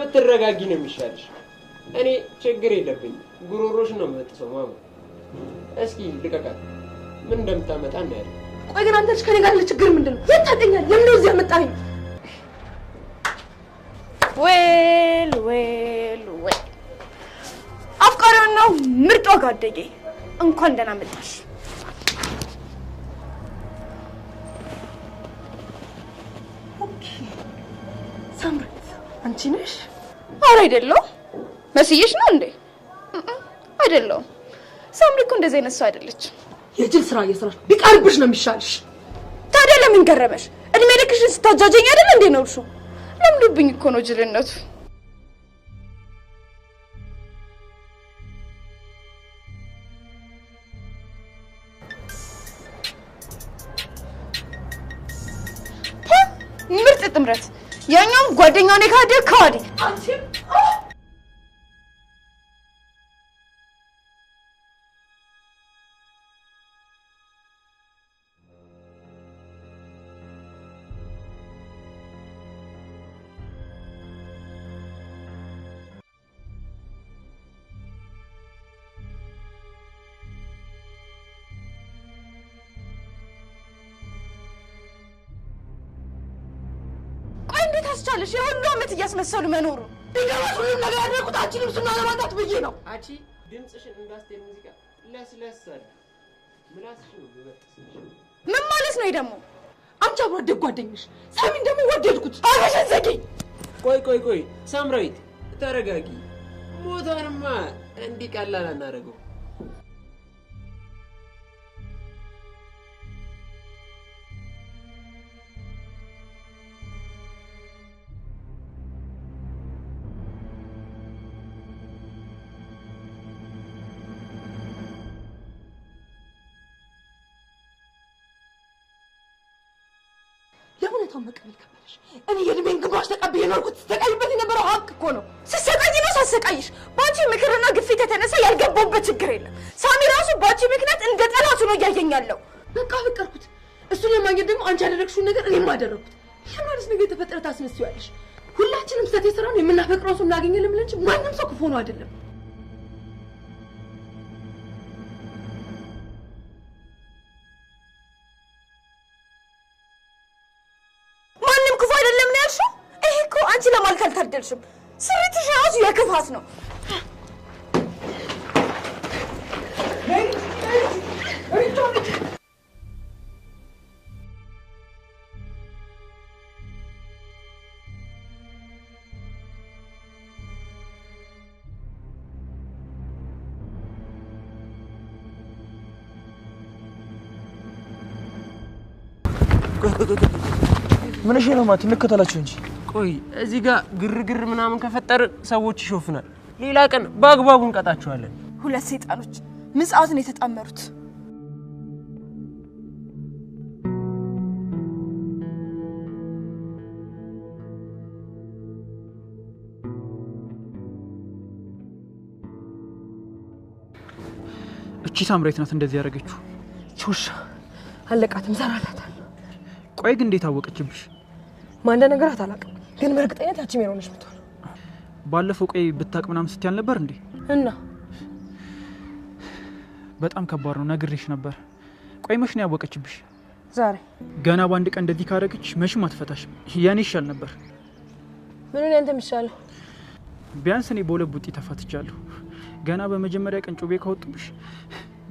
ብትረጋጊ ነው የሚሻልሽ። እኔ ችግር የለብኝም። ጉሮሮሽ ነው የምበጥሰው ማማ። እስኪ ልቀቃት፣ ምን እንደምታመጣ እናያለን። ቆይ ግን አንተ ልጅ ከኔ ጋር ያለ ችግር ምንድን ነው? የት ታውቀኛለህ? ለምን ነው እዚህ ያመጣኸኝ? Well, well, well፣ አፍቃሪዋና ምርጧ ጓደኛዬ እንኳን ደህና መጣሽ። Okay፣ ሳምረት አንቺ ነሽ? ኧረ አይደለሁም። መስዬሽ ነው እንዴ? አይደለሁም። ሳምሪ እኮ እንደዚህ አይነት ሰው አይደለችም። የጅል ስራ እየሰራሽ ቢቀርብሽ ነው የሚሻልሽ። ታዲያ ለምን ገረመሽ? እድሜ ልክሽን ስታጃጀኝ አይደል እንዴ ነው እርሱ? ለምዶብኝ እኮ ነው ጅልነቱ። ምርጥ ጥምረት። ያኛውም ጓደኛውን የካደ ከዋዲ አንቺም። ቆይ እንዴት አስቻለሽ የሁሉ ዓመት እያስመሰሉ መኖሩ? ቢገባሽ ሁሉም ነገር ያደረኩት አንቺንም እሱን ላለማጣት ብዬ ነው። አንቺ ድምፅሽን እንዳስቴር ሙዚቃ ለስለስ አድርጊ። ምላስሽን ነው የምበጥስልሽ። ምን ማለት ነው ደግሞ? አንቺ አብሮ አደግ ጓደኛሽ ሳሚን ደግሞ ወደድኩት። አፍሽን ዘጊ። ቆይ ቆይ ቆይ፣ ሳምራዊት ተረጋጊ። ሞቷንማ እንዲህ ቀላል አናደርገው። ለእውነታው መቀበል ከበደሽ። እኔ የእድሜን ግማሽ ተቀብዬ የኖርኩት ስተቃይበት የነበረው ሀቅ እኮ ነው። ስሰቃይ ነው ሳሰቃይሽ። በአንቺ ምክርና ግፊት የተነሳ ያልገባሁበት ችግር የለም። ሳሚ ራሱ በአንቺ ምክንያት እንደ ጠላቱ ነው እያየኝ ያለው። በቃ አፈቀርኩት። እሱን ለማግኘት ደግሞ አንቺ ያደረግሽውን ነገር እኔም አደረግኩት። ለምን አዲስ ነገር የተፈጠረ ታስመስይዋለሽ? ሁላችንም ስህተት የሰራነው የምናፈቅረው ሰው እናገኛለን ብለን እንጂ ማንም ሰው ክፉ ሆኖ አይደለም። ማንም ክፉ አይደለም ነው ያልሽው? ይሄ እኮ አንቺ ለማለት አልታደልሽም። ስሪትሽ ራሱ የክፋት ነው። ምን እሺ ነው ማቲ፣ እንከተላቸው እንጂ። ቆይ እዚህ ጋር ግርግር ምናምን ከፈጠር ሰዎች ይሾፍናል። ሌላ ቀን በአግባቡ እንቀጣቸዋለን። ሁለት ሰይጣኖች ምጽአትን የተጣመሩት። እቺ ሳምራዊት ናት እንደዚህ ያደረገችው። ቹሻ አለቃትም ሰራላታል። ቆይ ግን እንዴት አወቀችብሽ? ማን እንደነገራት አላውቅም፣ ግን በእርግጠኝነት ያቺ ሜሮን ነች የምትሆነው። ባለፈው ቆይ ብታቅ ምናምን ስትይ አልነበር እንዴ? እና በጣም ከባድ ነው፣ ነግሬሽ ነበር። ቆይ መች ነው ያወቀችብሽ? ዛሬ ገና በአንድ ቀን እንደዚህ ካደረገች መቼም አትፈታሽም። የኔ ይሻል ነበር። ምኑን ያንተ የሚሻለው? ቢያንስ እኔ በሁለት ቡጢ ተፋትቻለሁ። ገና በመጀመሪያ ቀን ጩቤ ካወጡብሽ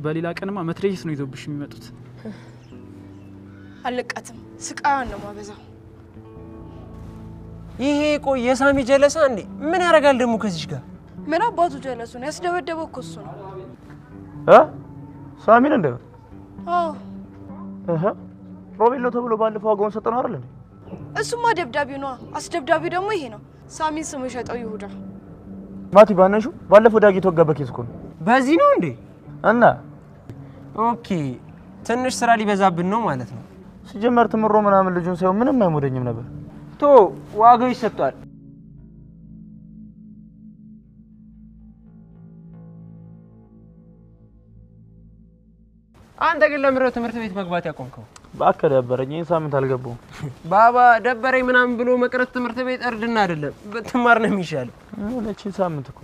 በሌላ ቀንማ መትረየስ ነው ይዘውብሽ የሚመጡት። አለቃትም፣ ስቃዩን ነው ማበዛው። ይሄ ቆይ የሳሚ ጀለሳ እንዴ ምን ያደርጋል ደግሞ ከዚች ጋር? ምን አባቱ ጀለሱ ነው ያስደበደበው እኮ እሱ ነው። እ ሳሚን እንደ አዎ እህ ሮቤል ነው ተብሎ ባለፈው ዋጋውን ሰጠነው አይደል እንዴ? እሱማ ደብዳቢው ነዋ። አስደብዳቢው ደግሞ ይሄ ነው። ሳሚን ስሙ የሸጠው ይሁዳ። ማቲ ባነሹ ባለፈው ዳጊ የተወጋበት case እኮ ነው። በዚህ ነው እንዴ? እና Okay፣ ትንሽ ስራ ሊበዛብን ነው ማለት ነው። ሲጀመር ትምሮ ምናምን ልጁን ሳይሆን ምንም አይሞደኝም ነበር። ቶ ዋጋው ይሰጧል። አንተ ግን ለምንድነው ትምህርት ቤት መግባት ያቆምከው? እባክህ ደበረኝ። ይሄን ሳምንት አልገባሁም። ባባ ደበረኝ ምናምን ብሎ መቅረት ትምህርት ቤት እርድና አይደለም፣ ብትማር ነው የሚሻለው። የሆነችን ሳምንት እኮ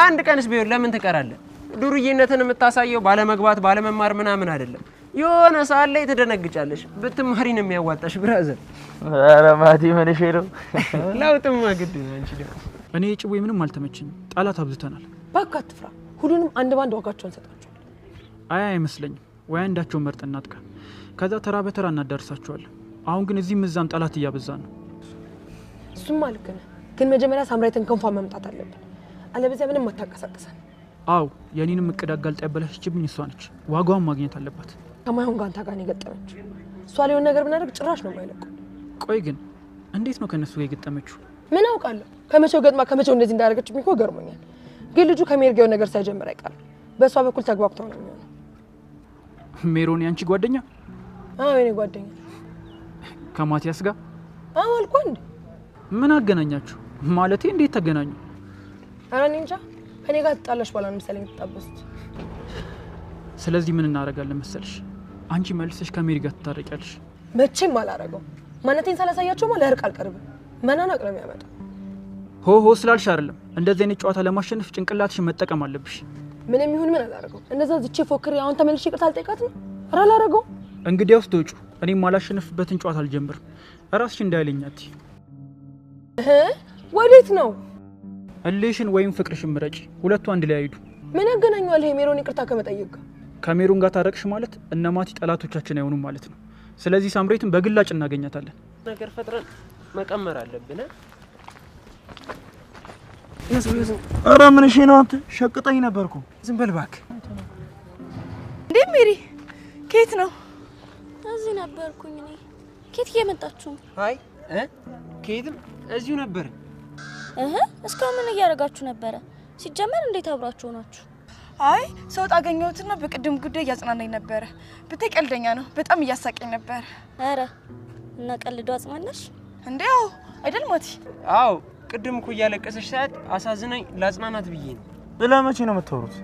አንድ ቀንስ ቢሆን ለምን ትቀራለህ? ዱርዬነትን የምታሳየው ባለመግባት ባለመማር ምናምን አይደለም። የሆነ ሰዓት ላይ ትደነግጫለሽ። ብትማሪ ነው የሚያዋጣሽ brother። ኧረ ማቲ ምን እሺ ነው? ለውጥማ ግድ ነው። አንቺ ደግሞ እኔ ጭዌ ምንም አልተመቸኝም። ጠላት አብዝተናል። እባክህ አትፍራ። ሁሉንም አንድ ባንድ ዋጋቸውን እንሰጣቸዋለን። አይ አይመስለኝም። ወይ አንዳቸውን መርጠን እናጥቃ፣ ከዛ ተራ በተራ እናዳርሳቸዋለን። አሁን ግን እዚህም እዛም ጠላት እያበዛ ነው። እሱማ ልክ ነህ፣ ግን መጀመሪያ ሳምራይትን ክንፏን መምጣት አለብን። አለበዚያ ምንም አታንቀሳቅሰን። አዎ የኔንም እቅድ አጋልጣ ያበላሸችብኝ እሷ ነች። ዋጋዋን ማግኘት አለባት። ከማይሆን ጋንታ ጋር ነው የገጠመችው። እሷ ላይ የሆነ ነገር ብናደርግ ጭራሽ ነው የማይለቁ። ቆይ ግን እንዴት ነው ከእነሱ ጋር የገጠመችው? ምን አውቃለሁ? ከመቼው ገጥማ ከመቼው እንደዚህ እንዳደረገችብኝ እኮ ገርሞኛል። ግን ልጁ ከሜሪ ጋር የሆነ ነገር ሳይጀምር አይቀርም። በእሷ በኩል ተግባብተው ነው የሚሆነው። ሜሮን ያንቺ ጓደኛ? አዎ የኔ ጓደኛ። ከማቲያስ ጋር? አዎ አልኩህ እንዴ። ምን አገናኛችሁ? ማለቴ እንዴት ተገናኙ? ኧረ እኔ እንጃ። ከኔ ጋር ትጣላሽ በኋላ ነው መሰለኝ የተጣበሱት። ስለዚህ ምን እናደርጋለን መሰልሽ? አንቺ መልሰሽ ከሜሪ ጋር ትታረቂያለሽ። መቼም አላረገው። ማንነቴን ሳላሳያቸውማ ለእርቅ አልቀርብም። መናናቅ ነው የሚያመጣው። ሆ ሆ ስላልሽ አይደለም። እንደዚህ አይነት ጨዋታ ለማሸነፍ ጭንቅላትሽን መጠቀም አለብሽ። ምንም ይሁን ምን አላረገው። እንደዛ ዝቼ ፎክሬ አሁን ተመልሼ ይቅርታ አልጠይቃት ነው? ኧረ አላረገው። እንግዲያውስ ተውጩ። እኔም ማላሸንፍበትን ጨዋታ አልጀምርም። እራስሽ እንዳይለኝ አትይ። እህ ወዴት ነው? እልሽን ወይም ፍቅርሽን ምረጪ። ሁለቱ አንድ ላይ አይዱ። ምን ያገናኘዋል ይሄ ሜሮን ይቅርታ ከመጠየቅ ጋር? ከሜሮን ጋር ታረቅሽ ማለት እነ ማቲ ጠላቶቻችን አይሆኑም ማለት ነው። ስለዚህ ሳምሬትን በግላጭ እናገኛታለን። ነገር ፈጥረን መቀመር አለብን። ኧረ ምን እሺ ነው አንተ? ሸቅጠኝ ነበርኩ። ዝም በል እባክህ። እንዴ ሜሪ ከየት ነው? እዚህ ነበርኩኝ እኔ። ከየት እየመጣችሁ ነው? አይ ከየትም እዚሁ ነበር። እህ እስካሁን ምን እያደረጋችሁ ነበረ? ሲጀመር እንዴት አብራችሁ ሆናችሁ? አይ ሰው አገኘሁትና በቅድም ጉዳይ እያጽናናኝ ነበረ። ብታይ ቀልደኛ ነው፣ በጣም እያሳቀኝ ነበር። ኧረ እና ቀልዶ አጽናናሽ እንዴ? አዎ አይደል ማቲ? አዎ ቅድም እኮ እያለቀሰች ሰዓት አሳዝናኝ ላጽናናት ብዬ ነው። ለመቼ ነው የምታወሩት?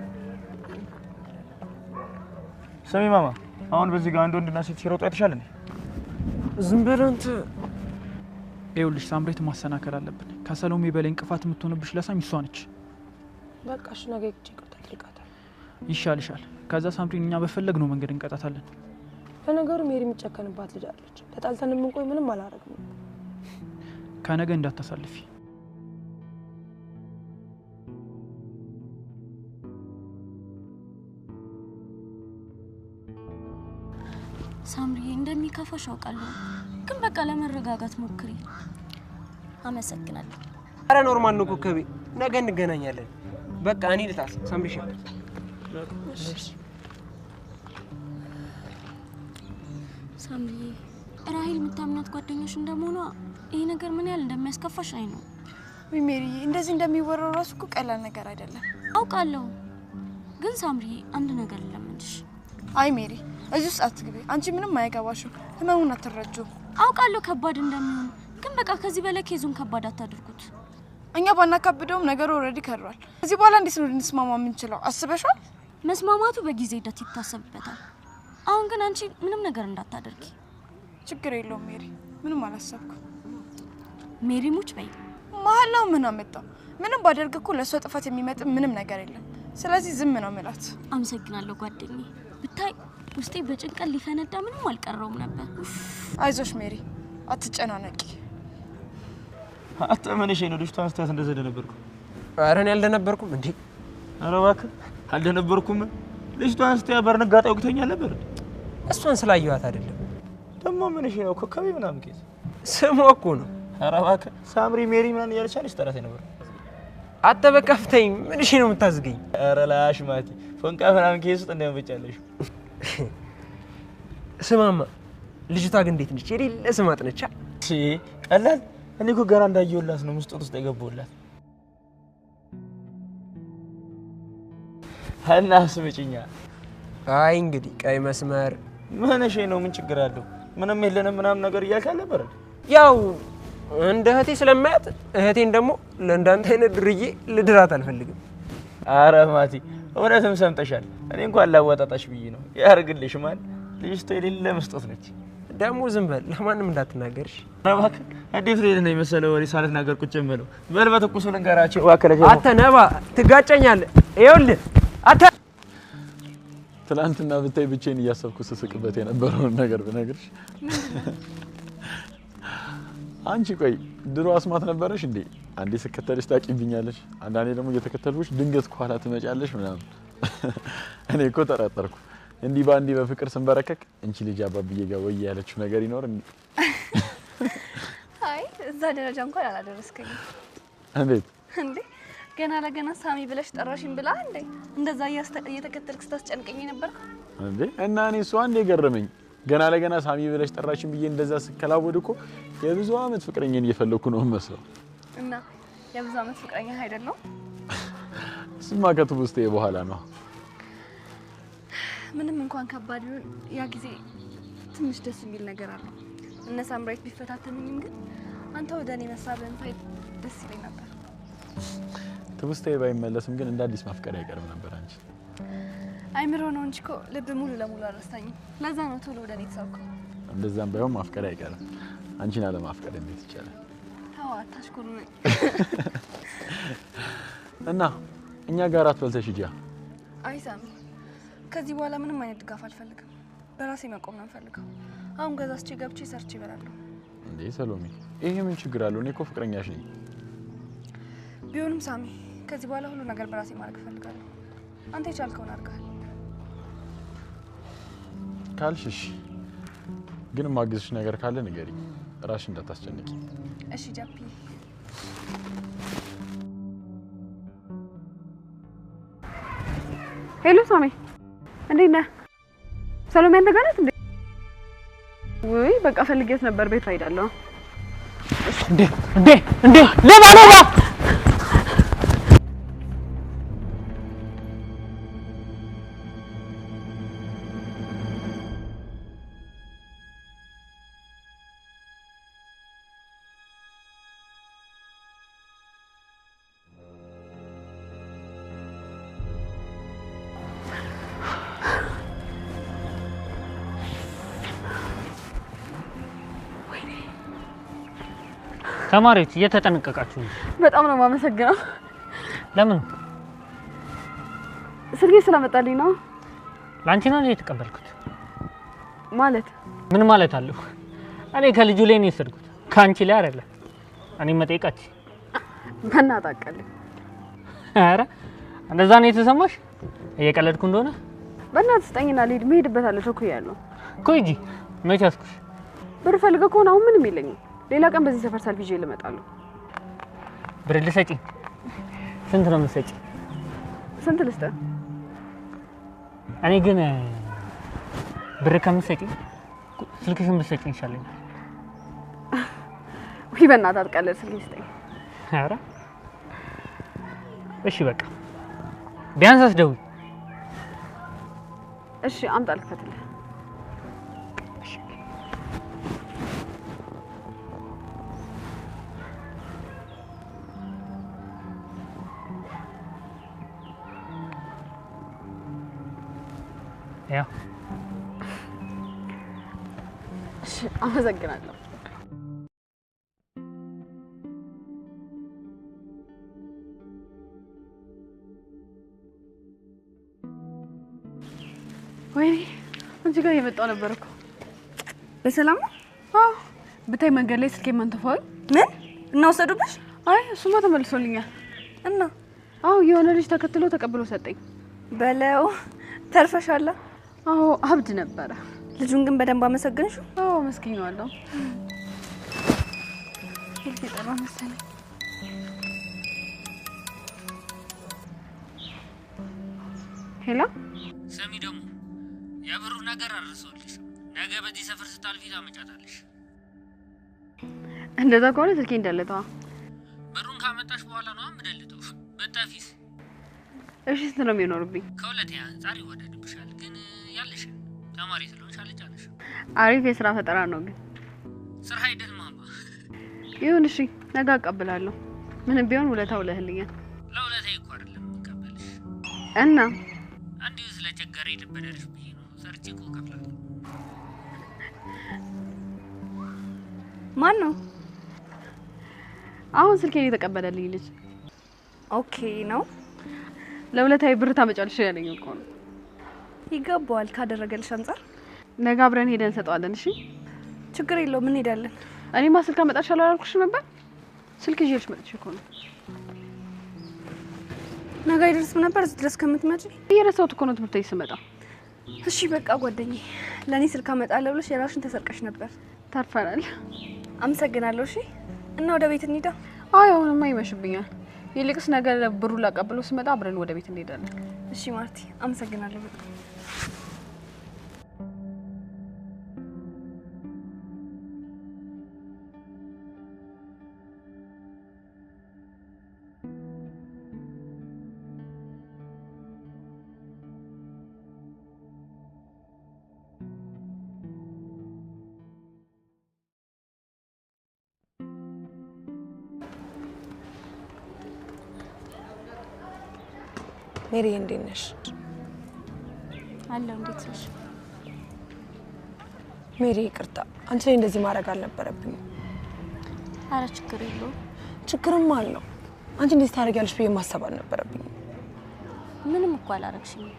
ስሚ ማማ፣ አሁን በዚህ ጋር አንድ ወንድና ሴት ሲሮጡ አይተሻል እንዴ? ዝም በል አንተ። ይኸውልሽ ሳምሬት ማሰናከል አለብን። ከሰሎሜ በላይ እንቅፋት የምትሆንብሽ ለሳሚ እሷ ነች። በቃ እሺ ነገ ሂጅ ይቅርታ እጠይቃታለሁ። ይሻልሻል። ከዛ ሳምሪን እኛ በፈለግነው መንገድ እንቀጣታለን። ለነገሩ ሜሪ የሚጨከንባት ልጅ አለች። ተጣልተን የምንቆይ ምንም አላረግም። ከነገ እንዳታሳልፊ። ሳምሪዬ እንደሚከፋሽ አውቃለሁ፣ ግን በቃ ለመረጋጋት ሞክሪ። አመሰግናለሁ። አረ normal ነው ኮከቤ፣ ነገ እንገናኛለን። በቃ እኔ ልታስ ሳምሪሻ። ሳምሪዬ ራሂል የምታምናት ጓደኛሽ እንደመሆኗ ይሄ ነገር ምን ያህል እንደሚያስከፋሽ አይ ነው። ወይ ሜሪዬ፣ እንደዚህ እንደሚወራው ራሱ እኮ ቀላል ነገር አይደለም። አውቃለሁ፣ ግን ሳምሪዬ አንድ ነገር ልለምንሽ። አይ ሜሪ፣ እዚህ ውስጥ አትግቢ። አንቺ ምንም አይገባሽም፣ ህመሙን አትረጂውም። አውቃለሁ ከባድ እንደሚሆን፣ ግን በቃ ከዚህ በላይ case ኡን ከባድ አታድርጉት። እኛ ባናካብደውም ነገሩ already ከሯል። ከዚህ በኋላ እንዴት ነው ልንስማማ የምንችለው? አስበሻል? መስማማቱ በጊዜ ሂደት ይታሰብበታል። አሁን ግን አንቺ ምንም ነገር እንዳታደርጊ። ችግር የለውም ሜሪ፣ ምንም አላሰብኩም። ሜሪ ሙች በይ። መሀላው ምን አመጣው? ምንም ባደርግ እኮ ለእሷ ጥፋት የሚመጥን ምንም ነገር የለም። ስለዚህ ዝም ነው ምላት። አመሰግናለሁ ጓደኛዬ። ብታይ ውስጤ በጭንቀት ሊፈነዳ ምንም አልቀረውም ነበር። አይዞሽ ሜሪ፣ አትጨናነቂ። አንተ ምን እሺ ነው ልጅቷን ስታያት እንደዚህ ደነበርኩ? ኧረ እኔ አልደነበርኩም እንዴ። ኧረ እባክህ አልደነበርኩም። ልጅቷን ስታያት በርንጋጤ ወቅቶኛል ነበር። እሷን ስላየኋት አይደለም። ደግሞ ምን እሺ ነው ኮከቤ ምናምን case ስሟ እኮ ነው። ኧረ እባክህ ሳምሪ ሜሪ ምናምን እያለች አለች ጠራት ነበር። አንተ በቃ ፍታኝ። ምን እሺ ነው የምታዝገኝ? ኧረ ላሽ ማቲ ፎንቃ ምናምን case ውስጥ እንዳይመጫለሽ። ስማማ ልጅቷ ግን እንዴት ነች? የሌለ ስማጥ ነች። ቀላል። እኔ እኮ ገና እንዳየሁላት ነው ምስጦት ውስጥ የገባሁላት። እና ስምጭኛ። አይ እንግዲህ ቀይ መስመር ምን እሺ ነው? ምን ችግር አለው? ምንም የለንም ምናምን ነገር እያልክ አልነበረ? ያው እንደ እህቴ ስለማያት እህቴን ደግሞ ለእንዳንተ አይነት ድርዬ ልድራት አልፈልግም። አረ ማቲ እውነትም ሰምተሻል። እኔ እንኳን ላወጣጣሽ ብዬ ነው። ያርግልሽ። ማን ልጅቷ የሌለ መስጦት ነች። ደግሞ ዝም በል፣ ለማንም እንዳትናገርሽ። እባክህ እንዴት ነው የመሰለ ወሬ ሳልናገር ቁጭ የምለው? በል በትኩሱ ልንገራቸው እባክህ። ለጀሞ አንተ ነባ ትጋጨኛለህ። ይኸውልህ አንተ ትላንትና ብታይ ብቻዬን እያሰብኩ ስስቅበት የነበረውን ነገር ብነግርሽ። አንቺ ቆይ ድሮ አስማት ነበረሽ እንዴ? አንዴ ስከተልሽ ታቂብኛለሽ፣ አንዳንዴ ደግሞ እየተከተልኩሽ ድንገት ከኋላ ትመጫለሽ ምናምን። እኔ እኮ ጠረጠርኩ። እንዲህ በአንዴ በፍቅር ስንበረከክ እንቺ ልጅ አባብዬ ጋር ወይ ያለችው ነገር ይኖር እንዴ? አይ እዛ ደረጃ እንኳን አላደረስከኝም። እንዴት እንዴ? ገና ለገና ሳሚ ብለሽ ጠራሽኝ ብላ እንዴ? እንደዛ እየተከተልክ ስታስጨንቀኝ የነበርከው እንዴ? እና እኔ እሷ እንዴ ገረመኝ። ገና ለገና ሳሚ ብለሽ ጠራሽኝ ብዬ እንደዛ ስከላወድ እኮ የብዙ አመት ፍቅረኛን እየፈለኩ ነው መስለው። እና የብዙ አመት ፍቅረኛ አይደለም? እሱማ ከትውስታዬ በኋላ ነው። ምንም እንኳን ከባድ ቢሆን ያ ጊዜ ትንሽ ደስ የሚል ነገር አለው። እነ ሳምራይት ቢፈታተኑኝም ግን አንተ ወደ እኔ መሳብህን ሳይ ደስ ይለኝ ነበር። ትውስታዬ ባይመለስም ግን እንደ አዲስ ማፍቀር አይቀርም ነበር አንቺ። አይምሮ ነው እንጂ እኮ ልብ ሙሉ ለሙሉ አልረሳኝም። ለዛ ነው ቶሎ ወደ እኔ የተሳብከው። እንደዛም ባይሆን ማፍቀር አይቀርም። አንቺን አለማፍቀር እንዴት ይቻላል? ተው አታሽኮርመኝ። እና እኛ ጋር እራት በልተሽ ሂጂ። አይ ሳሚ፣ ከዚህ በኋላ ምንም አይነት ድጋፍ አልፈልግም። በራሴ መቆም ነው የምፈልገው። አሁን ገዛዝቼ ገብቼ ሰርቼ እበላለሁ። እንዴ ሰሎሜ፣ ይሄ ምን ችግር አለው? እኔ እኮ ፍቅረኛሽ ነኝ። ቢሆንም ሳሚ፣ ከዚህ በኋላ ሁሉ ነገር በራሴ ማድረግ እፈልጋለሁ። አንተ የቻልከውን አድርገሃል። ካልሽ እሺ። ግን የማግዝሽ ነገር ካለ ንገሪኝ፣ ራስሽ እንዳታስጨንቂ። እሺ ጃፒ። Hello ሳሚ፣ እንዴት ነህ? ሰሎሜ አንተ ጋር ናት እንዴ? ውይ በቃ ፈልጌት ነበር፣ ቤቷ ሄዳለሁ። እንዴ እንዴ እንዴ! ሌባ ሌባ! ተማሪዎች እየተጠነቀቃችሁ ነው። በጣም ነው የማመሰግነው። ለምን? ስልኬ ስላመጣልኝ ነው። ላንቺ ነው የተቀበልኩት። ማለት ምን ማለት አለው? እኔ ከልጁ ላይ ነው የወሰድኩት፣ ከአንቺ ላይ አይደለም። እኔ መጠየቃች በእናትህ አውቃለሁ። ኧረ እንደዛ ነው የተሰማሽ? እየቀለድኩ እንደሆነ በእናትህ ስጠኝና ልሂድ፣ እሄድበታለሁ፣ ቸኩያለሁ እኮ። ሂጂ። መች ያዝኩሽ? ብር ፈልገህ ከሆነ አሁን ምንም የለኝም። ሌላ ቀን በዚህ ሰፈር ሳልፍ ይዤ እመጣለሁ። ብር ልሰጪኝ? ስንት ነው የምትሰጪኝ? ስንት ልስጥህ? እኔ ግን ብር ከምትሰጪኝ ስልክሽን ብትሰጪኝ ይሻለኛል። ውይ በእናትህ አትቀልድ፣ ስልኬን ስጠኝ። ኧረ እሺ በቃ ቢያንስ አስደውይ። እሺ አምጣ ልክፈትልህ። ያው እሺ አመሰግናለሁ። ወይኔ አንቺ ጋር እየመጣሁ ነበር እኮ። በሰላም ነው? አዎ ብታይ መንገድ ላይ ስልኬን መንተፋዊ። ምን እና ወሰዱብሽ? አይ እሱማ ተመልሶልኛል። እና አዎ የሆነ ልጅ ተከትሎ ተቀብሎ ሰጠኝ። በለው ተርፈሻላ። አዎ አብድ ነበረ። ልጁን ግን በደንብ አመሰገንሽው? አዎ አመስግኜዋለሁ። ስልክ የጠራ መሰለኝ። Hello ስሚ፣ ደግሞ የብሩ ነገር አልረሳሁልሽ። ነገ በዚህ ሰፈር ስታልፊ ታመጫታለሽ። እንደዛ ከሆነ ስልኬ እንዳለተዋ። ብሩን ካመጣሽ በኋላ ነው የምደልተው። ብጠፊስ? እሺ ስንት ነው የሚኖርብኝ? ከሁለት አንጻር ይወደድብሻል፣ ግን ያለሽ ተማሪ ስለሆንሽ አልጫነሽ። አሪፍ የስራ ፈጠራ ነው ግን። ስራ አይደል ማማ። ይሁን እሺ፣ ነገ አቀብላለሁ። ምንም ቢሆን ውለታ ውለህልኛል። ለውለታዬ እኮ አይደለም የምቀበልሽ። እና እንዲሁ ስለቸገረኝ ልበደርሽ ብዬ ነው። ሰርቼ እኮ እከፍላለሁ። ማን ነው? አሁን ስልኬን የተቀበለልኝ ልጅ። Okay ነው። ለውለታዬ ብር ታመጫለሽ ያለኝ እኮ ነው። ይገባዋል ካደረገልሽ አንፃር። ነገ አብረን ሄደን እንሰጠዋለን። እሺ ችግር የለውም እንሄዳለን። እኔማ ስልክ አመጣልሻለሁ አላልኩሽም ነበር? ስልክ ይዤልሽ መጥቼ እኮ ነው። ነገ አይደርስም ነበር እዚህ ድረስ ከምትመጪ። እየረሳሁት እኮ ነው ትምህርት ቤት ስመጣ። እሺ በቃ ጓደኛዬ፣ ለእኔ ስልክ አመጣለሁ ብለሽ የራስሽን ተሰርቀሽ ነበር። ተርፈናል። አመሰግናለሁ። እሺ እና ወደ ቤት እንሂዳ። አይ አሁንማ ይመሽብኛል። ይልቅስ ነገ ብሩን ላቀብለው ስመጣ አብረን ወደ ቤት እንሄዳለን። እሺ ማርቲ፣ አመሰግናለሁ በጣም። ሜሪ እንዴት ነሽ? አለሁ። እንዴት ነሽ? ሜሪ ይቅርታ፣ አንቺ ላይ እንደዚህ ማድረግ አልነበረብኝም። አረ ችግር የለውም። ችግርም አለው። አንቺ እንደዚህ ታደርጊያለሽ ብዬ ማሰብ አልነበረብኝም። ምንም እኮ አላረግሽኝም።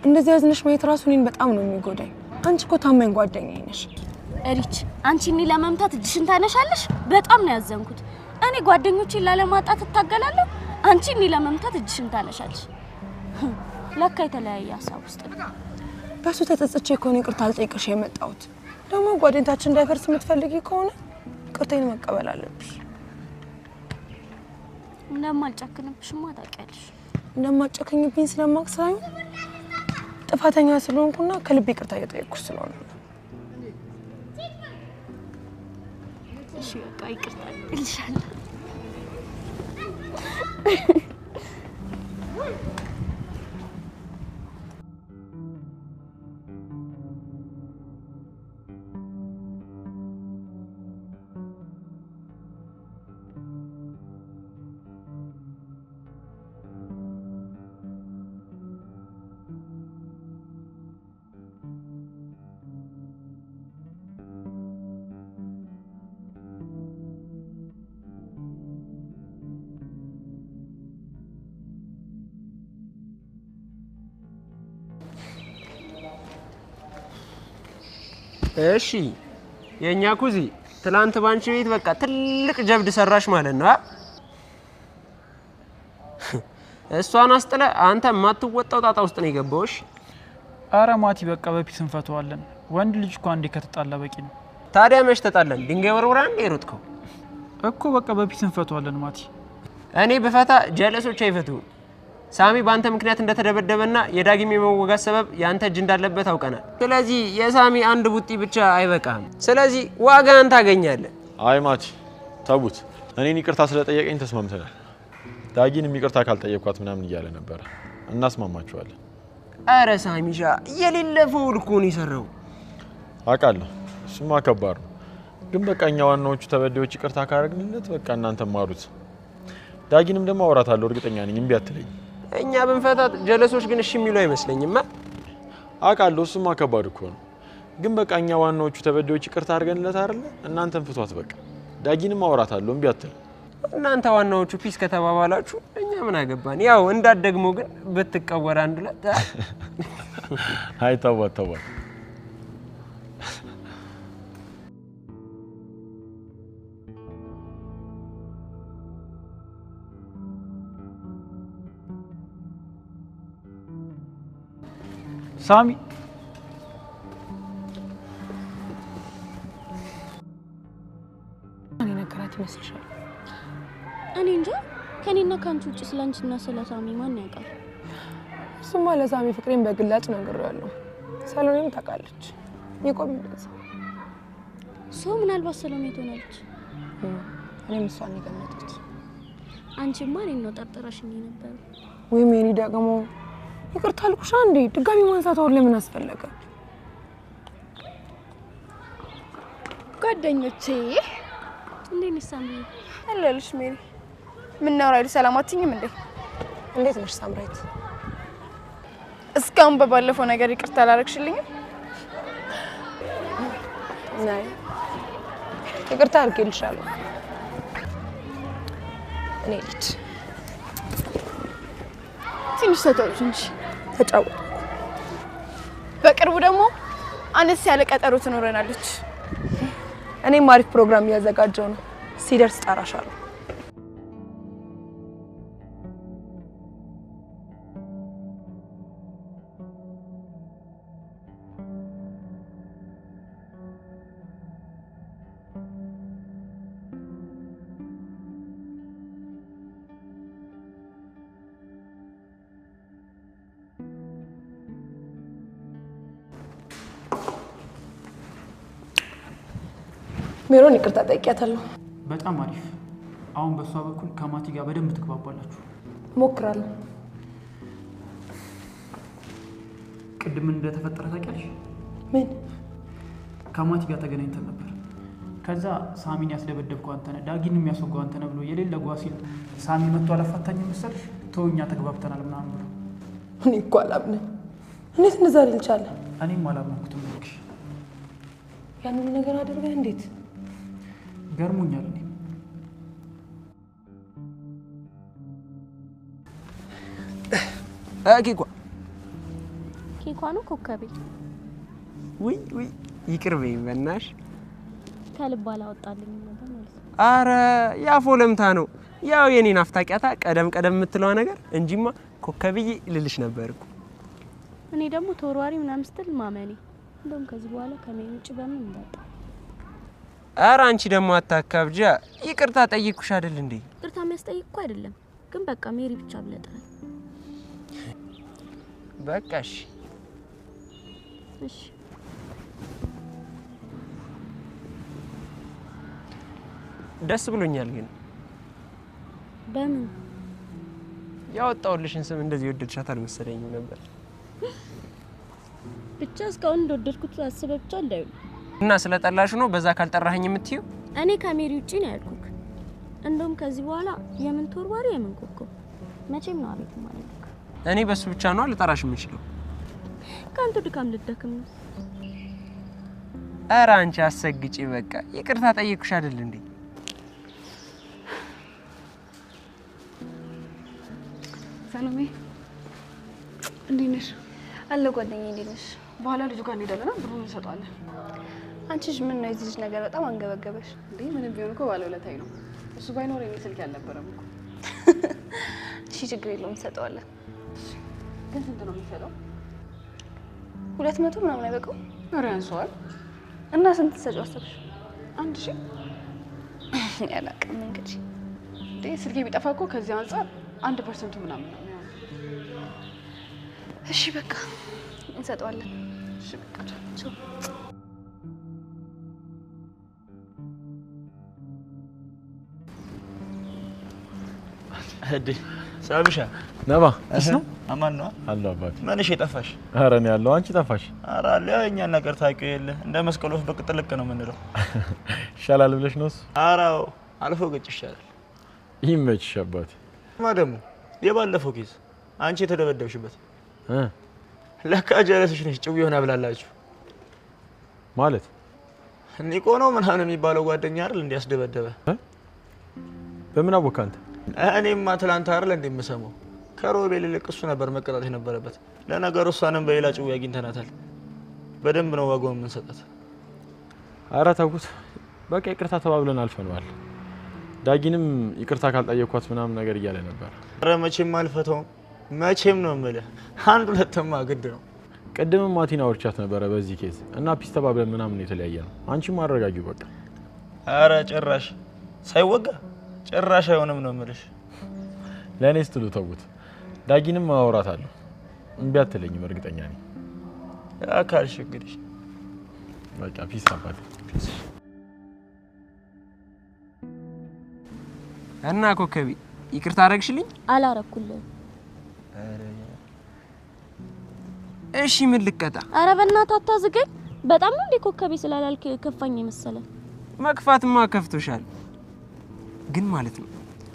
እንደዚህ ያዝነሽ ማየት ራሱ እኔን በጣም ነው የሚጎዳኝ። አንቺ እኮ ታማኝ ጓደኛዬ ነሽ። ሪች፣ አንቺ እኔን ለመምታት እጅሽን ታነሻለሽ። በጣም ነው ያዘንኩት። እኔ ጓደኞቼን ላለማጣት እታገላለሁ፣ አንቺ እኔን ለመምታት እጅሽን ታነሻለሽ። ለካ የተለያየ ሀሳብ ውስጥ ነው። በሱ ተጸጽቼ ከሆነ ይቅርታ አልጠይቅሽ የመጣሁት። ደግሞ ጓደኝታችን እንዳይፈርስ የምትፈልጊ ከሆነ ይቅርታዬን መቀበል አለብሽ። እንደማልጨክንብሽማ ታውቂያለሽ። እንደማጨክኝብኝ ስለማውቅ ሳይሆን ጥፋተኛ ስለሆንኩና ከልቤ ይቅርታ እየጠየቅኩሽ ስለሆነ ነው። እሺ በቃ ይቅርታ እልሻለሁ። እሺ የኛ ኩዚ ትላንት ባንቺ ቤት በቃ ትልቅ ጀብድ ሰራሽ ማለት ነው። እሷን አስጥለ አንተ የማትወጣው ጣጣ ውስጥ ነው የገባው። እሺ አረ ማቲ በቃ በ peace እንፈተዋለን። ወንድ ልጅ እኮ አንዴ ከተጣላ በቂ ነው። ታዲያ መች ተጣለን? ድንጋይ ወርውራ እንዴ የሮጥከው እኮ። በቃ በ peace እንፈተዋለን ማቲ። እኔ ብፈታ ጀለሶች አይፈቱም። ሳሚ በአንተ ምክንያት እንደተደበደበና የዳግም የመወጋት ሰበብ የአንተ እጅ እንዳለበት አውቀናል። ስለዚህ የሳሚ አንድ ቡጢ ብቻ አይበቃም። ስለዚህ ዋጋህን ታገኛለህ። አይ ማቲ ተዉት። እኔን ይቅርታ ስለጠየቀኝ ተስማምተናል። ዳጊንም ይቅርታ ካልጠየቅኳት ምናምን እያለ ነበረ። እናስማማቸዋለን። አረ ሳሚሻ የሌለ foul እኮ ነው የሰራው። አውቃለሁ፣ እሱማ ከባድ ነው። ግን በቃ እኛ ዋናዎቹ ተበዳዮች ይቅርታ ካረግንለት በቃ እናንተ ማሩት። ዳጊንም ደግሞ አወራታለሁ፣ እርግጠኛ ነኝ እምቢ አትለኝም። እኛ ብንፈታት ጀለሶች ግን እሺ የሚሉ አይመስለኝም። አውቃለሁ፣ እሱማ ከባድ እኮ ነው። ግን በቃ እኛ ዋናዎቹ ተበዳዮች ይቅርታ አድርገንለት አይደለ? እናንተም ፍቷት በቃ። ዳጊንም አወራታለሁ፣ እምቢ አትልም። እናንተ ዋናዎቹ peace ከተባባላችሁ እኛ ምን አገባን? ያው እንዳትደግሞ ግን ብትቀወር አንድ ሁለት። አይ ተዋት ተዋት። ሳሚ እኔ ነገራት ይመስልሻል? እኔ እንጃ። ከኔና ከአንቺ ውጭ ስለ አንቺና ስለ ሳሚ ማን ያውቃል? እሱማ ለሳሚ ፍቅሬን በግላጭ ነግሬዋለሁ። ሰሎሜም ታውቃለች። ይቆም እንደዛ ሰው ምናልባት ሰሎሜ ትሆናለች። እኔም እሷን የገመትኩት። አንቺማ እኔን ነው ጠርጥረሽኝ የነበረው። ወይ ሜሪ ደግሞ ይቅርታ አልኩሽ እንዴ! ድጋሚ ማንሳት አሁን ለምን አስፈለገ? ጓደኞቼ እንዴት ነሽ ሳምሪ? አለሁልሽ ሜሪ። ምነው ራይል ሰላም አትይኝም እንዴ? እንዴት ነሽ ሳምራይት? እስካሁን በባለፈው ነገር ይቅርታ አላረግሽልኝም? ናይ ይቅርታ አድርጌልሻለሁ። እኔ ልጅ ትንሽ ተጫወቱ እንጂ። ተጫወቱ። በቅርቡ ደግሞ አነስ ያለ ቀጠሮ ትኖረናለች። እኔም አሪፍ ፕሮግራም እያዘጋጀው ነው። ሲደርስ ጠራሻለሁ። ሜሮን ይቅርታ ጠይቂያታለሁ። በጣም አሪፍ። አሁን በእሷ በኩል ከማቲ ጋር በደንብ ትግባባላችሁ። እሞክራለሁ። ቅድም ምን እንደተፈጠረ ታውቂያለሽ? ምን? ከማቲ ጋር ተገናኝተን ነበር። ከዛ ሳሚን ያስደበደብከው አንተ ነህ፣ ዳጊን የሚያስወጋው አንተ ነህ ብሎ የሌለ ጓ ሲል ሳሚ መጥቶ አላፋታኝም መሰልሽ? ተው እኛ ተግባብተናል ምናምን ብሎ። እኔ እኮ አላምንም። እንዴት እንደዛ ሊል ቻለ? እኔም አላመንኩትም። እባክሽ ያንን ነገር አድርገህ እንዴት? ገርሞኛል። እኔም ኬኳ ኬኳ ነው ኮከቤ። ውይ ውይ ይቅር በይኝ በእናትሽ። ከልብ አላወጣልኝም ነበር ማለት ነው። አረ ያፎ ለምታ ነው ያው የኔን አፍታቂያታ ቀደም ቀደም የምትለዋ ነገር እንጂማ ኮከብዬ ልልሽ ነበር እኮ። እኔ ደግሞ ተወርዋሪ ምናምን ስትል ማመኔ። እንደውም ከዚህ በኋላ ከሜሪ ውጭ በምን እንዳጣ። አረ አንቺ ደግሞ አታካብጃ። ይቅርታ ጠይቅኩሽ አይደል እንዴ? ይቅርታ የሚያስጠይቅ እኮ አይደለም፣ ግን በቃ ሜሪ ብቻ ብለህ ጥራኝ። በቃ እሺ። እሺ ደስ ብሎኛል። ግን በምን ያወጣሁልሽን ስም እንደዚህ ወደድሻት አልመሰለኝም ነበር። ብቻ እስካሁን እንደወደድኩት አስበህ ብቻ እንዳይሆን። እና ስለጠላሽ ነው በዛ ካልጠራኸኝ የምትይው? እኔ ከሜሪ ውጪ ነው ያልኩክ። እንደውም ከዚህ በኋላ የምን ተወርዋሪ የምን ኮከብ መቼም ነው አቤት ማለት። እኔ በሱ ብቻ ነው ልጠራሽ የምችለው። ከአንተ ድካም ልደክም ነው። ኧረ አንቺ አሰግጪ። በቃ ይቅርታ ጠየቅኩሽ አይደል እንዴ? ሰሎሜ እንዴት ነሽ? አለ ጓደኛዬ፣ እንዴት ነሽ? በኋላ ልጁ ጋር እንሄዳለን፣ ብሩን እንሰጠዋለን። አንቺ ምን ነው የዚህ ልጅ ነገር በጣም አንገበገበሽ እንዴ? ምንም ቢሆን እኮ ባለውለታዬ ነው። እሱ ባይኖር የኔ ስልክ ያልነበረም እኮ። እሺ ችግር የለውም እንሰጠዋለን። ግን ስንት ነው የምንሰጠው? 200 ምናምን አይበቃውም? ኧረ ያንሰዋል። እና ስንት ትሰጪው አሰብሽ? 1000። እኔ አላውቅም እንግዲህ። እንዴ ስልኬ ቢጠፋ እኮ ከዚህ አንጻር 1% ምናምን ነው የሚሆነው። እሺ በቃ እንሰጠዋለን። እሺ በቃ ቻው። እዴ ሳብሻ ነባ እሺ ነው አማን ነው አለው አባቴ። ምንሽ የጠፋሽ? ኧረ እኔ ያለው አንቺ ጠፋሽ። ኧረ አለ ያው የእኛን ነገር ታውቂው የለ እንደ መስቀል ወፍ በቅጥልቅ ነው የምንለው። ይሻላል ብለሽ ነው እሱ? ኧረ አዎ አልፎ ገጭ ይሻላል። ይመችሽ አባቴ። ማ ደግሞ የባለፈው case አንቺ የተደበደብሽበት ለካ ጀለስሽ ነሽ ጭው ይሆና ብላላችሁ ማለት ኒቆ ነው ምናምን የሚባለው ጓደኛ አይደል እንዲያስደበደበ? በምን አወቅህ አንተ? እኔማ ትላንት አይደል እንደምሰማው ከሮቤል ይልቅ እሱ ነበር መቀጣት የነበረበት። ለነገሩ እሷንም በሌላ ጭው አግኝተናታል። በደንብ ነው ዋጋውን የምንሰጣት። ኧረ ተውኩት በቃ ይቅርታ ተባብለን አልፈነዋል። ዳጊንም ይቅርታ ካልጠየኳት ምናምን ነገር እያለ ነበር። ኧረ መቼም አልፈተውም። መቼም ነው የምልህ፣ አንድ ሁለትማ ግድ ነው። ቅድምም ማቲን አውርቻት ነበረ በዚህ case እና peace ተባብለን ምናምን የተለያየ ነው። አንቺም አረጋጊው በቃ። ኧረ ጭራሽ ሳይወጋ ጭራሽ አይሆንም ነው የምልሽ። ለእኔ ስትሉ ተውት። ዳጊንም አወራታለሁ፣ እምቢ አትለኝም እርግጠኛ ነኝ። ያ ካልሽ እንግዲህ በቃ peace አባቴ። እና ኮከቢ ይቅርታ አረግሽልኝ? አላረኩልህም። እሺ ምን ልቀጣ? አረ በእናትህ አታዝገኝ። በጣም ነው እንዴ ኮከቤ ስላላልክ ከፋኝ የመሰለ። መክፋትማ ከፍቶሻል፣ ግን ማለት ነው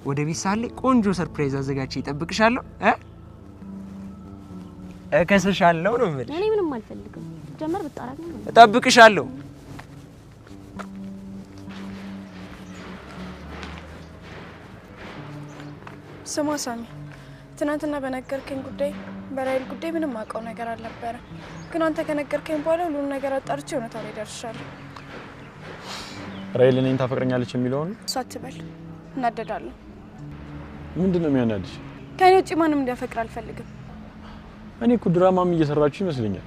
ወደ ቤት ሳለ ቆንጆ surprise አዘጋጅቼ እጠብቅሻለሁ። እከስሻለሁ ነው የምልሽ። እኔ ምንም አልፈልግም። ጀመር ብጣራኝ ነው። እጠብቅሻለሁ። ስማ ሳሚ፣ ትናንትና በነገርከኝ ጉዳይ በራይል ጉዳይ ምንም አውቀው ነገር አልነበረ። ግን አንተ ከነገርከኝ በኋላ ሁሉንም ነገር አጣርቼ እውነታው ላይ ደርሻለሁ። ራይል እኔን ታፈቅረኛለች የሚለውን እሷ አትበል፣ እናደዳለሁ። ምንድን ነው የሚያናድሽ? ከእኔ ውጭ ማንም እንዲያፈቅር አልፈልግም። እኔ እኮ ድራማም እየሰራችሁ ይመስለኛል።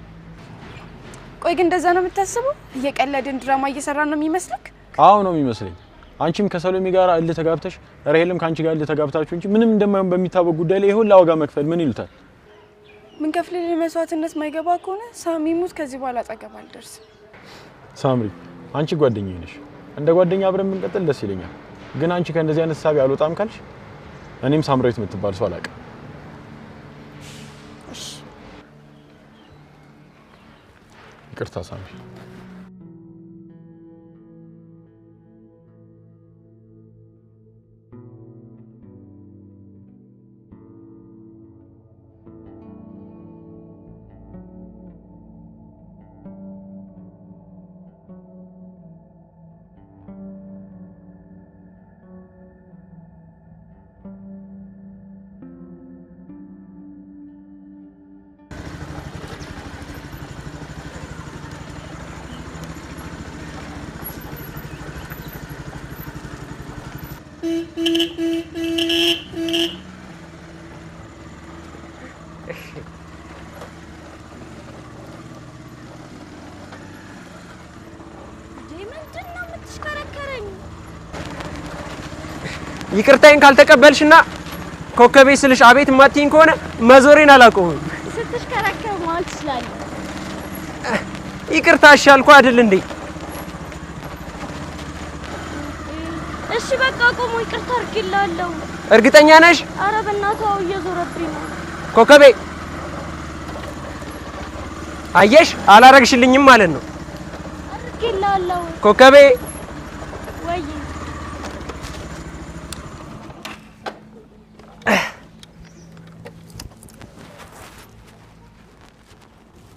ቆይ ግን እንደዛ ነው የምታስበው? እየቀለድን ድራማ እየሰራን ነው የሚመስልክ? አዎ ነው የሚመስለኝ። አንቺም ከሰሎሜ ጋር እልህ ተጋብተሽ ራሄልም ከአንቺ ጋር እልህ ተጋብታችሁ እንጂ ምንም እንደማይሆን በሚታወቅ ጉዳይ ላይ ይሁን ለዋጋ መክፈል ምን ይሉታል? ምን ከፍልልህ መስዋዕትነት ማይገባ ከሆነ ሳሚ ሙት ከዚህ በኋላ አጠገብ አልደርስም። ሳምሪ፣ አንቺ ጓደኛዬ ነሽ። እንደ ጓደኛ አብረን ብንቀጥል ደስ ይለኛል። ግን አንቺ ከእንደዚህ አይነት ሳቢ አልወጣም ካልሽ እኔም ሳምራዊት የምትባል ሰው አላውቅም። እሺ ይቅርታ ሳምሪ። ይቅርታዬን ካልተቀበልሽና ኮከቤ ስልሽ አቤት የማትይኝ ከሆነ መዞሬን አላውቀውም። ስትሽከረከር መዋል ትችላለህ። ይቅርታ እሺ አልኩህ አይደል እንዴ? እሺ በቃ ቆሞ ይቅርታ አድርጌልሃለሁ። እርግጠኛ ነሽ? ኧረ በእናትህ አዎ፣ እየዞረብኝ ነው። ኮከቤ አየሽ፣ አላረግሽልኝም ማለት ነው። አድርጌልሃለሁ። ኮከቤ ወይ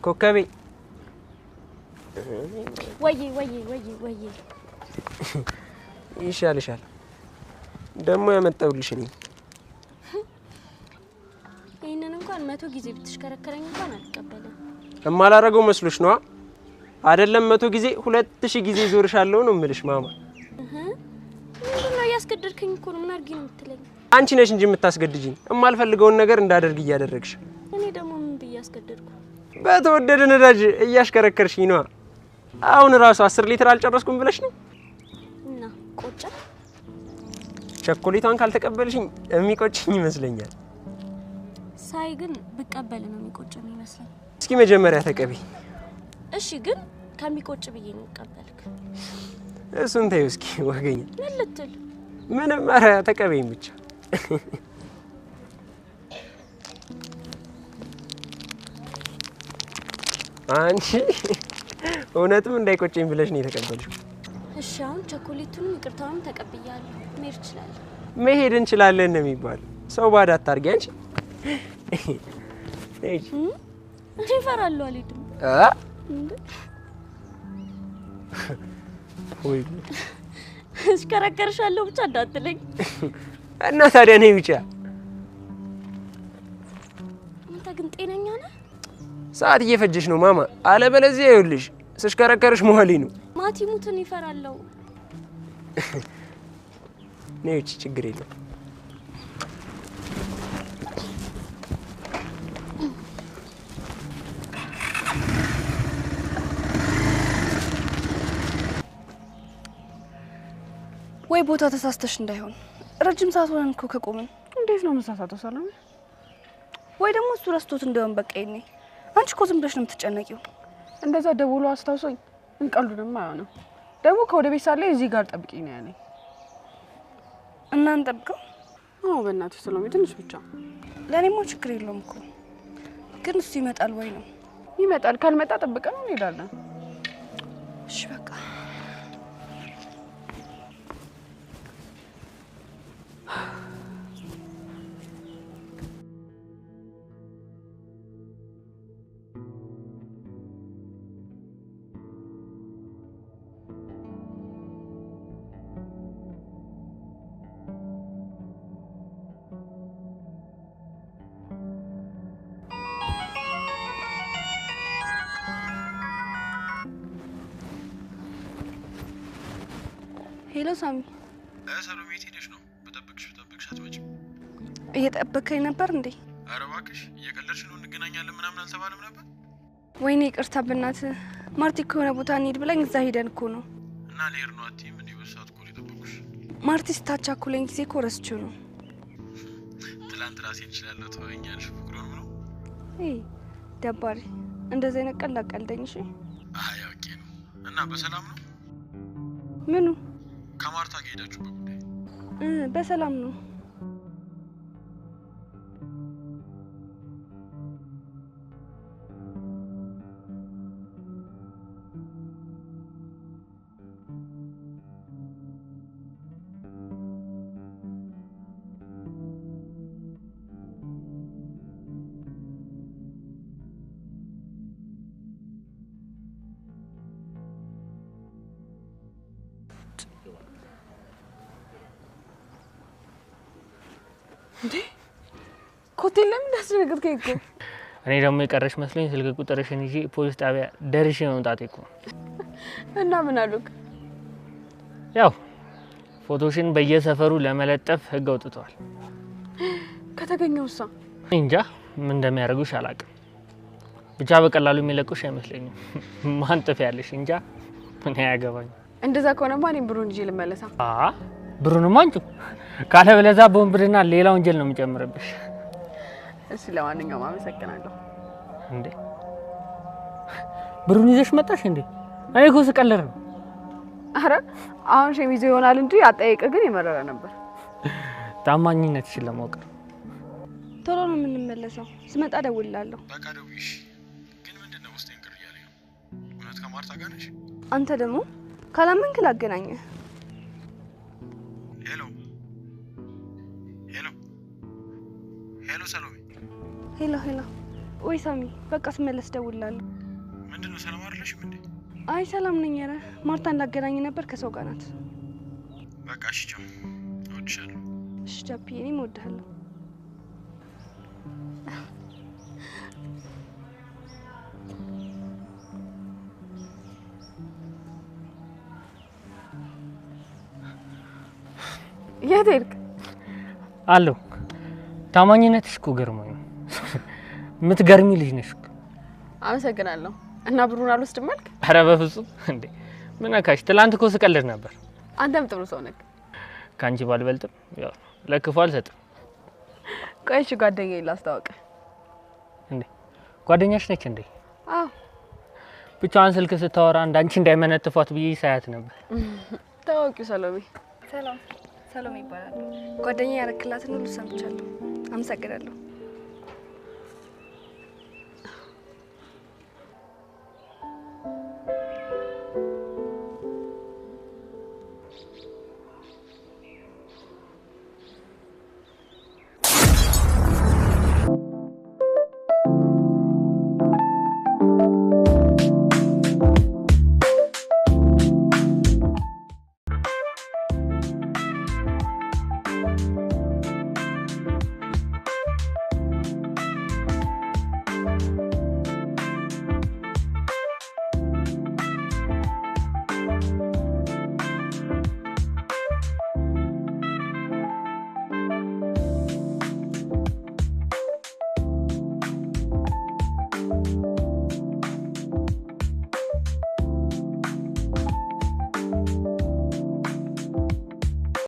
ኮከቤ ወይ ወይ ወይ ወይ ይሻልሻል። ደግሞ ያመጣሁልሽ እኔ። ይሄንን እንኳን 100 ጊዜ ብትሽከረከረኝ እንኳን አልቀበልም። እማላረገው መስሎሽ ነዋ? አይደለም 100 ጊዜ 2000 ጊዜ ዞርሻለሁ ነው የምልሽ ማማ። ምንድን ነው እያስገደድከኝ እኮ ነው። ምን አድርጊ ነው የምትለኝ? አንቺ ነሽ እንጂ የምታስገድጂኝ። እማልፈልገውን ነገር እንዳደርግ እያደረግሽ። እኔ ደግሞ ምን ብዬ አስገደድኩ? በተወደደ ነዳጅ እያሽከረከርሽኝ ነዋ። አሁን ራሱ 10 ሊትር አልጨረስኩም ብለሽ ነው? እና ቆጨ? ቸኮሌቷን ካልተቀበልሽኝ የሚቆጭኝ ይመስለኛል። ሳይ ግን ብቀበል ነው የሚቆጭ የሚመስለኝ። እስኪ መጀመሪያ ተቀበይ። እሺ ግን ከሚቆጭ ብዬ ነው የምቀበልክ። እሱን ተይው እስኪ ወገኛ። ምን ልትል? ምንም፣ ኧረ ተቀበይኝ ብቻ። አንቺ እውነትም እንዳይቆጨኝ ብለሽ ነው የተቀበልሽው። እሺ አሁን ቸኮሌቱንም ይቅርታውንም ተቀብያለሁ። መሄድ እችላለሁ። መሄድ እንችላለን ነው የሚባለው። ሰው ባዳ አታርጊ አንቺ። እኔ እፈራለሁ፣ አልሄድም። ወይ እሽከረከርሻለሁ ብቻ እንዳትለኝ። እና ታዲያ ነይ ብቻ። አንተ ግን ጤነኛ ነህ? ሰዓት እየፈጀሽ ነው ማማ። አለበለዚያ ይኸውልሽ ስሽከረከርሽ መዋሌ ነው። ማቲ ሙትን ይፈራለሁ። ነይ ውጪ፣ ችግር የለም። ወይ ቦታ ተሳስተሽ እንዳይሆን። ረጅም ሰዓት ሆነን እኮ ከቆምን። እንዴት ነው መሳሳተው ሰላም? ወይ ደግሞ እሱ ረስቶት እንደሆን በቃ ይኔ። አንቺ እኮ ዝም ብለሽ ነው የምትጨነቂው። እንደዛ ደውሎ አስታውሶኝ እንቀልዱንማ አይሆንም። ደግሞ ከወደ ቤት ሳለ እዚህ ጋር ጠብቂኝ ነው ያለኝ። እና እንጠብቀው? አዎ በእናትሽ ሰሎሜ ትንሽ ብቻ። ለእኔማ ችግር የለውም እኮ ግን እሱ ይመጣል ወይ ነው። ይመጣል። ካልመጣ ጠብቀን እንሄዳለን። እሺ በቃ Hello ሳሚ። ሰሎሜ የት ሄደሽ ነው? ብጠብቅሽ ብጠብቅሽ አትመጭም። እየጠበከኝ ነበር እንዴ? ኧረ እባክሽ እየቀለድሽ ነው። እንገናኛለን ምናምን አልተባለም ነበር? ወይኔ ይቅርታ በእናትህ። ማርቲ ከሆነ ቦታ እንሂድ ብላኝ እዛ ሄደን እኮ ነው። እና ልሄድ ነው አትይም እንዴ? በሰዓት እኮ ነው የጠበኩሽ። ማርቲ ስታቻኩለኝ ጊዜ እኮ ረስቼው ነው። ትላንት ራሴን እችላለሁ ተወኛለሽ። ፍቅሩን ነው እይ ደባሪ፣ እንደዚህ አይነት ቀልድ አትቀልደኝ። እሺ? አይ አውቄ ነው። እና በሰላም ነው? ምኑ? ከማርታ ጋር ሄዳችሁበት ጉዳይ? በሰላም ነው። እንዴ ኮቴ ለምን አስደነገጥከኝ እኮ? እኔ ደግሞ የቀረሽ መስሎኝ ስልክ ቁጥርሽን ይዤ ፖሊስ ጣቢያ ደርሼ መምጣቴ እኮ። እና ምን አሉክ? ያው ፎቶሽን በየሰፈሩ ለመለጠፍ ህግ አውጥተዋል። ከተገኘውሳ? እንጃ ምን እንደሚያደርጉሽ አላውቅም። ብቻ በቀላሉ የሚለቁሽ አይመስለኝም። ማን ጥፍ ያለሽ? እንጃ ምን ያገባኝ። እንደዛ ከሆነማ እኔም ብሩን ይዤ ልመለሳ። ብሩንማ አንጪው፣ ካለበለዚያ በወንብድና ሌላ ወንጀል ነው የሚጨምርብሽ። እሺ ለማንኛውም አመሰግናለሁ። እንዴ ብሩን ይዘሽ መጣሽ እንዴ? እኔ እኮ ስቀልድ ነው። አረ አሁን ሸሚዙ ይሆናል እንጂ አጠያየቅህ ግን የመረረ ነበር። ታማኝነትሽን ለማወቅ ነው። ቶሎ ነው የምንመለሰው። ስመጣ እደውልልሃለሁ። በቃ ደውዪ። ግን ምንድን ነው ውስጤን ቅር እያለኝ ነው። እውነት ከማርታ ጋር ነሽ? አንተ ደግሞ ካላመንክ ላገናኝህ። Hello hello hello ሰሎሜ። Hello hello። ወይ ሳሚ፣ በቃ ስመለስ እደውልልሃለሁ። ምንድን ነው ሰላም አይደለሽም እንዴ? አይ ሰላም ነኝ። ኧረ ማርታን ላገናኝ ነበር፣ ከሰው ጋር ናት። በቃ እሺ ቻው፣ እወድሻለሁ። እሺ ጃፒ፣ እኔም እወድሃለሁ። የት ሄድክ? አለሁ። ታማኝነትሽ እኮ ገርሞኝ ነው። የምትገርሚ ልጅ ነሽ እኮ። አመሰግናለሁ። እና ብሩን አልወስድም አልክ? ኧረ በፍጹም እንዴ! ምን ነካሽ? ትላንት እኮ ስቀልድ ነበር። አንተም ጥሩ ሰው ነህ። ከአንቺ ባልበልጥም ያው ለክፉ አልሰጥም። ቆይ እሺ ጓደኛዬን ላስተዋውቅህ። እንዴ ጓደኛሽ ነች እንዴ? አዎ። ብቻዋን ስልክ ስታወራ እንዳንቺ እንዳይመነጥፏት ብዬ ሳያት ነበር። ታዋቂው ሰሎሜ። ሰላም፣ ሰሎሜ ይባላል። ጓደኛዬ ያረክላትን ሁሉ ሰምቻለሁ። አመሰግናለሁ።